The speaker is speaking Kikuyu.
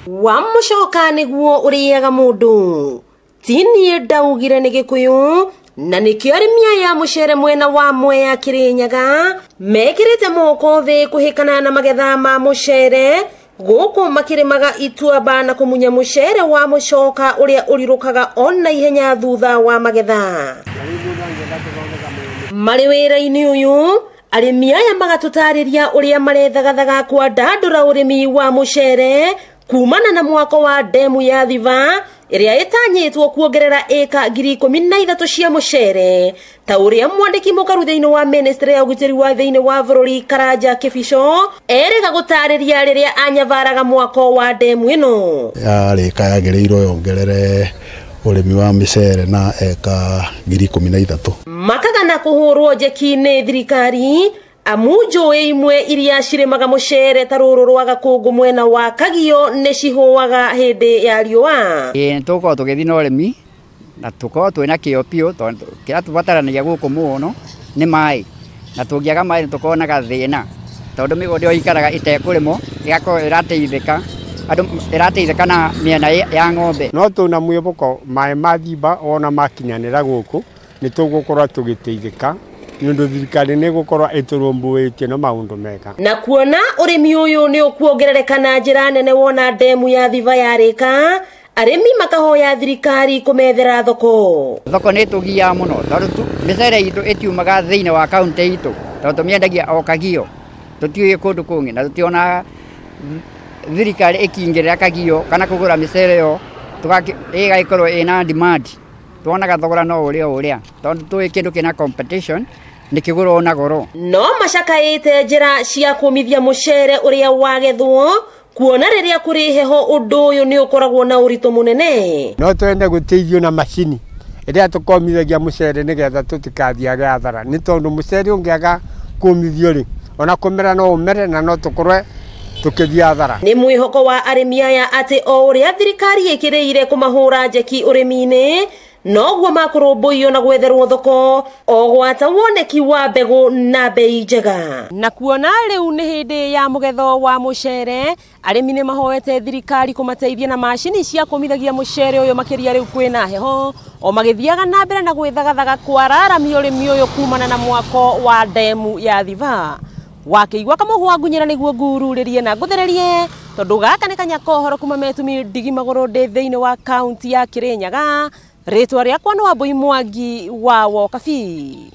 Wa mũcoka nĩguo ũrĩaga mũndũ. Ti niĩ ndaugire nĩ Gĩkũyũ, na nĩkĩo arĩmi aya mũcere mwena wa Mwea Kĩrĩnyaga mekĩrĩte moko thĩ kũhĩkana na magetha ma mũcere gũkũ makĩrĩmaga ituamba na kũmunya mũcere wa mũcoka ũrĩa ũrirũkaga ona ihenya thutha wa magetha. Marĩ wĩra-inĩ ũyũ, arĩmi aya magatũtarĩria ũrĩa marethagathaga kwandandũra ũrĩmi wa mũcere kumana na mwako wa ndemu ya Thiba ĩrĩa ĩtanyĩtwo kuongerera ĩka 13,000 cia mũcere ta ũrĩa mwandĩki mũkaru thĩinĩ wa ministry ya ũgitĩri wa thĩinĩ wa bũrũri Karanja Kĩbico erĩga gũtarĩria rĩrĩa anyabaraga mwako wa ndemu ĩno. Yarĩka yagĩrĩirwo yongerere ũrĩmi wa mĩcere na eka 13,000. Makagana kũhũrwo njeki nĩ thirikari amu njũĩ imwe iria cirĩmaga mũcere ta rũrũ rwa Gakũngũ mwena wa Kagio nĩ cihũaga hĩndĩ ya riũa. Ĩĩ nĩtũgũkorwo tũgĩthiĩ na ũrĩmi na tũkorwo twĩna kĩo biũ tondũ kĩrĩa tũbataranagia gũkũ mũno nĩ maĩ, na tũngĩaga maĩ nĩtũkoragwo na gathĩna tondũ mĩgũnda ĩyo ĩikaraga ĩtekũrĩmwo ĩgakorwo ĩrateithĩka andũ ĩrateithĩka na mĩena ya ng'ombe. No twĩna mwĩhoko maĩ ma Thiba ona makinyanĩra gũkũ nĩtũgũkorwo tũgĩteithĩka nĩ ũndũ thirikari nĩ ĩgũkorwo ĩtũrũmbũĩtie na maũndũ mega. Na kuona ũrĩmi ũyũ nĩ ũkuongerereka na njĩra nene wona ndemu ya Thiba yarĩka, arĩmi makahoya thirikari kũmethera thoko. Thoko nĩ ĩtũgiaga mũno tondũ mĩcere itũ ĩtiumaga thĩinĩ wa kaũntĩ itũ tondũ tũmĩendagia o Kagio, tũtiũĩ kũndũ kũngĩ na tũtionaga thirikari ĩkĩingĩrĩra Kagio kana kũgũra mĩcere ĩyo ĩgagĩkorwo ĩna demand. Tuonaga thogora no ũrĩa ũrĩa tondũ tũĩ kĩndũ kĩna competition nĩkĩgũrwo na goro. No macakaĩte njĩra cia kũmithia mũcere ũrĩa wagethwo kuona rĩrĩa kũrĩ heho ũndũ ũyũ nĩ ũkoragwo na ũritũ mũnene. No twende gũteithio na macini ĩrĩa tũkomithagia mũcere nĩgetha tũtikathiage hathara, nĩ tondũ mũcere ũngĩaga kũmithio rĩ, ona kũmera no ũmere na no tũkorwe tũkĩthiĩ hathara. Nĩ mwĩhoko wa arĩmi aya atĩ o ũrĩa thirikari ĩkĩrĩire kũmahũra njeki ũrĩmi-inĩ noguo makũrũmbũiyo na gwetherwo thoko o gwata woneki wa mbegũ na bei njega. Na kuona rĩu nĩ hĩndĩ ya mũgetho wa mũcere, arĩmi nĩ mahoete thirikari kũmateithia na macini cia kũmithagia mũcere ũyũ makĩria rĩu kwĩna heho o magĩthiaga na mbere na gwĩthagathaga kwararamia ũrĩmi ũyũ kumana na mwako wa ndemu ya Thiba. Wakĩigua kamũhwa ngunyĩra nĩguo ngururĩrie na ngũthererie tondũ gaka nĩ kanya kohoro kuma metumi ndigi magũrũ ndĩ thĩinĩ wa kaunti ya Kĩrĩnyaga. Rĩtwa rĩakwa nĩ Wambui Mwangi wa Wokabi.